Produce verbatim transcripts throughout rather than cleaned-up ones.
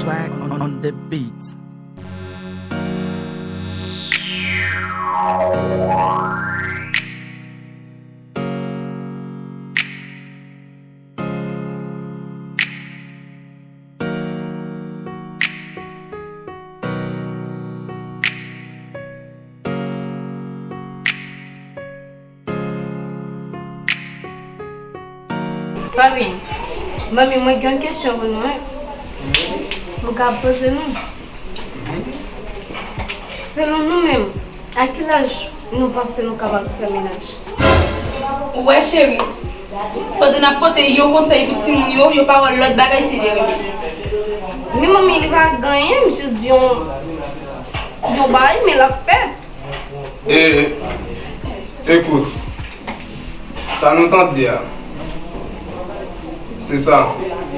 Swag on the beat. Papi, manmi, mwen gen yon kesyon pou nou, wi. Mwen ka poze nou. Selon nou menm, a ki laj nou panse nou kapab fè mennaj? Ou wè, cheri, pandan n ap pote yon konsèy pou timoun yo, yo pa wè lòt bagay se derive. Men manmi, li pa gen anyen, m jis di yon, yon bagay, men l ap fèt. E, ekout, sa nou tande a, se sa.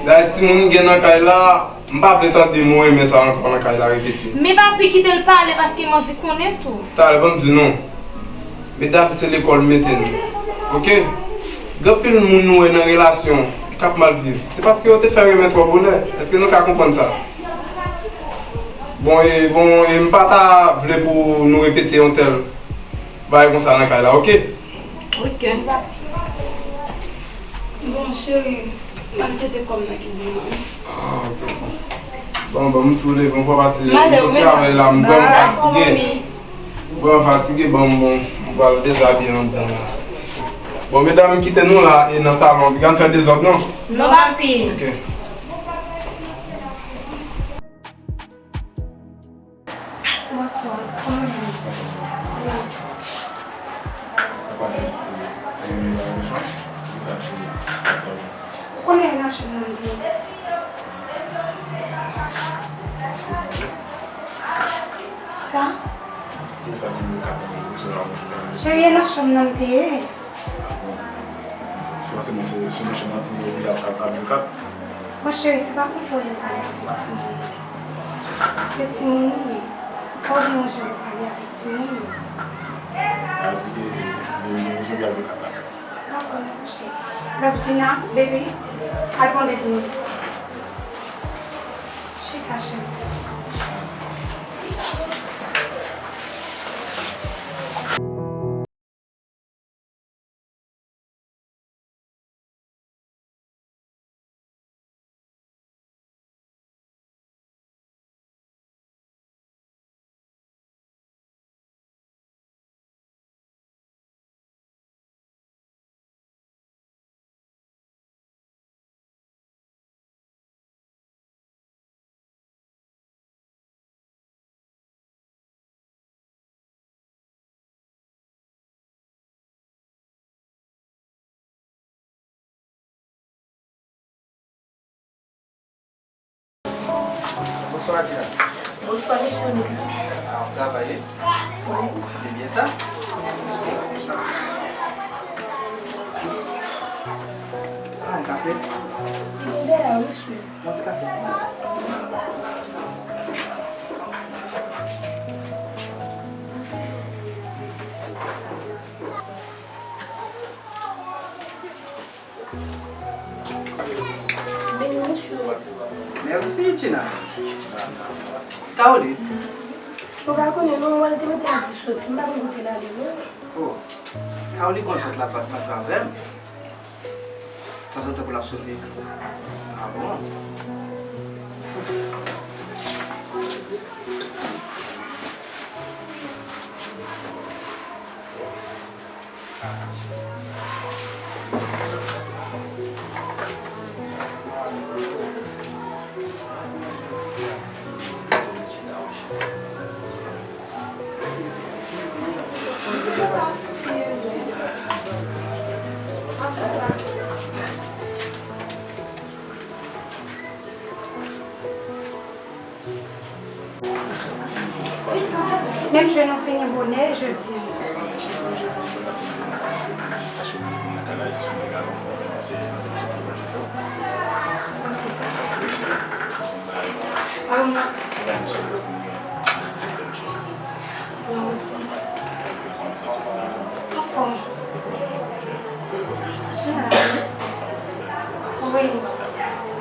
Dayè, timoun gen nan kay la, m pa vle tande mo renmen sa ankò nan kay la repete. Men papi, kite l pale paske m anvi konnen tou. Talè, ban m di nou. Medam, se lekòl mete nou. Oke? Gen anpil moun nou wè nan relasyon k ap mal viv. Se paske yo te fè renmen twò bonè. Èske nou ka konprann sa? Bon, e, bon, e m pa ta vle pou nou repete yon tèl bagay konsa nan kay la, oke? Oke. Bon, cheri, m al jete kò m nan kizin nan. Ah, oke. Bon, bon, m tou leve, m fò pase yon travay la, m vrèman fatige. M vrèman fatige, bon, bon, m pral dezabiye anndan la. Bon, medam, m kite nou la, e nan salon, piga n fè dezòd, non? Non, papi. Oke. Bonswa, kòman nou ye? Ou konnen nan chanm nan m te ye. Sa? Cheri, e nan chanm nan m te ye. Bon, cheri, se pa konsa w dwe pale avèk timoun. Se timoun li ye. Fò w gen yon jan pou pale avèk timoun yo. Dakò, dakò, cheri. Love, Gina, baby, al pran bebe nou. Chita, cheri. Bonswa, Dina. Bonswa, mesye Rodrigue. Kòman w travay? Wi. Se byen sa? Ah, yon kafe? Li dèyè a, mesye. Yon ti kafe. Beni, mesye. Mèsi, Gina. Caroline. Ou pa konnen non, wè l te mete a di soti, m pa konn kote l ale non. Oh. Caroline konn sot la pa t pase avè m. Tanzantan pou l ap soti. Ah bon? Menm jwe nou fini bonè jodi a. Bon, se sa. Mwen osi. Anfòm. Wi.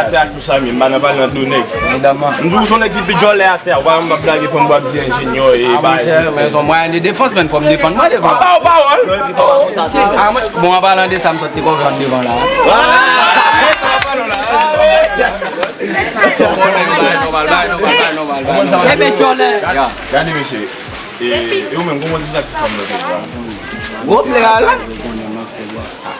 atè ak tout sa, men m pa nan pale nan do nèg. M di w se yon nèg ki pi djòlè atè a, ou pa wè m p ap blage fanm pou ap di enjenyè e bagay. Ah, monchè, men se yon mwayen de defans, men fò m defann mwen devan. Ou pa, ou pa wè. Ah, mwen, bon, an palan de sa, m sot te konfyans devan la. Nòmal, bay, nòmal, bay, nòmal, bay. Ebe, djòlè. Ya. Gade, mesye. E, e ou menm, kòman w di sa ti fanm nan te pran? Gwo plè a la.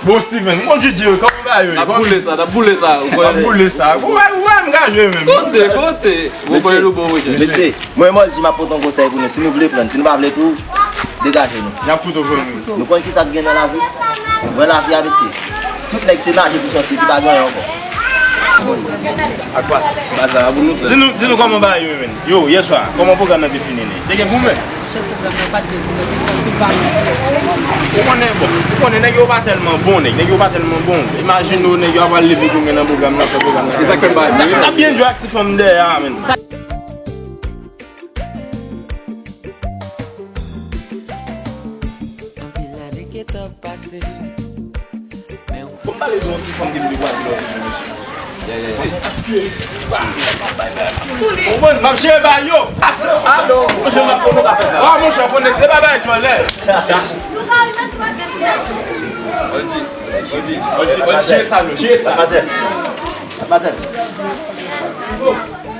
Bon, Steven, m konn di di yo, kòman bagay yo ye? N ap boule sa, n ap boule sa, ou konnen. N ap boule sa. Ou wè, ou wè, m ka jwe menm. Kote, kote? Ou konnen nou bon, mesye. Mesye, mwen, mwen di m ap pote yon konsèy pou nou. Si nou vle pran, si nou pa vle tou, degaje nou. N ap koute w, fanmi. Nou konn ki sa k gen nan lavi? Ou wè lavi a, mesye. Tout nèg se naje pou sòti, epi pa gen anyen ankò. Ak pase. Di nou, di nou kòman bagay yo ye, menn. Yo, yèswa, kòman pwogram nan te fini, li? Te gen goumen? Chèf pwogram nan pa t gen goumen, te gen anpil pale. Ou konnen, bon, ou konnen nèg yo pa tèlman bon, nèg, nèg yo pa tèlman bon. Imajine w, nèg yo ap al leve goumen nan pwogram nan, fè pwogram nan. E sa k fè m pa. N ap byen jwe ak ti fanm dèyè a, menn. Anpil ane ke tan pase. Bon, m pale de yon ti fanm ki vin degwaze lòt jou, mesye. Konprann? M ap jere bagay yo. Ase, alo, monchè, m ap konnen w ka fè sa. Ah, monchè, konnen, se pa bagay djòlè. Oji, Oji, Oji, Oji, jere sa, nou, jere sa. Mazel. Mazel. Ou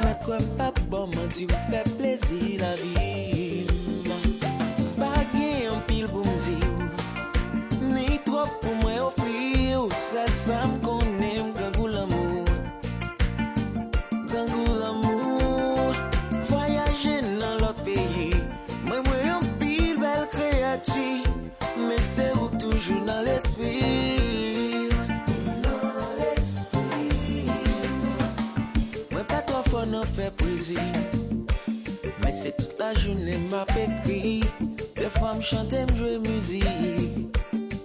mèt kwè m p ap ba w manti, ou fè plezi lavi m. Pa gen anpil pou m di w. Ni twòp pou mwen ofri w, sèl sa m konnen m grangou lanmou. Grangou lanmou. Vwayaje nan lòt peyi. Fè plezi. Men se tout lajounen m ap ekri. Dèfwa m chante, m jwe mizik.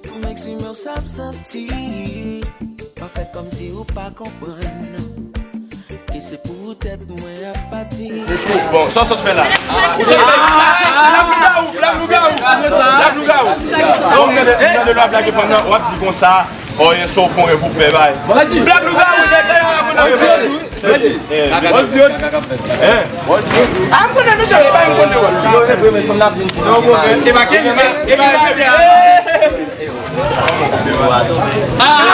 Pou m eksprime w sa m santi. Pa fè kòmsi ou pa konprann. Ke se poutèt mwen ap pati. Bon, sa w sot fè la? Ou sot fè la? Lougawou, lougawou, lougawou. Donk, nan de, nan de lwa blag yo pandan, w ap di konsa, oh, yon son fon, yon pou pè bay. Blag lougawou, nèg la, yon rakonte. Ah, m konnen, mesye, e pa m konnen, wè. Yo, e vre, men fòm n ap di m ti. Non, bon, e pa Kevin, e pa, e pa Kevin. Ah!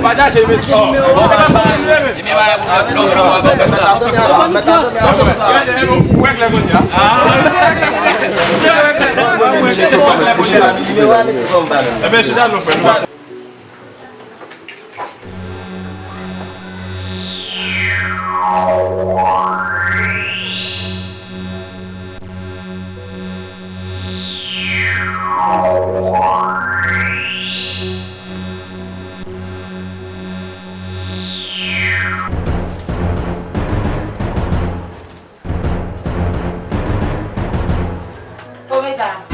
Pataje, mesye. Ebyen, chita non, frè. Kometa,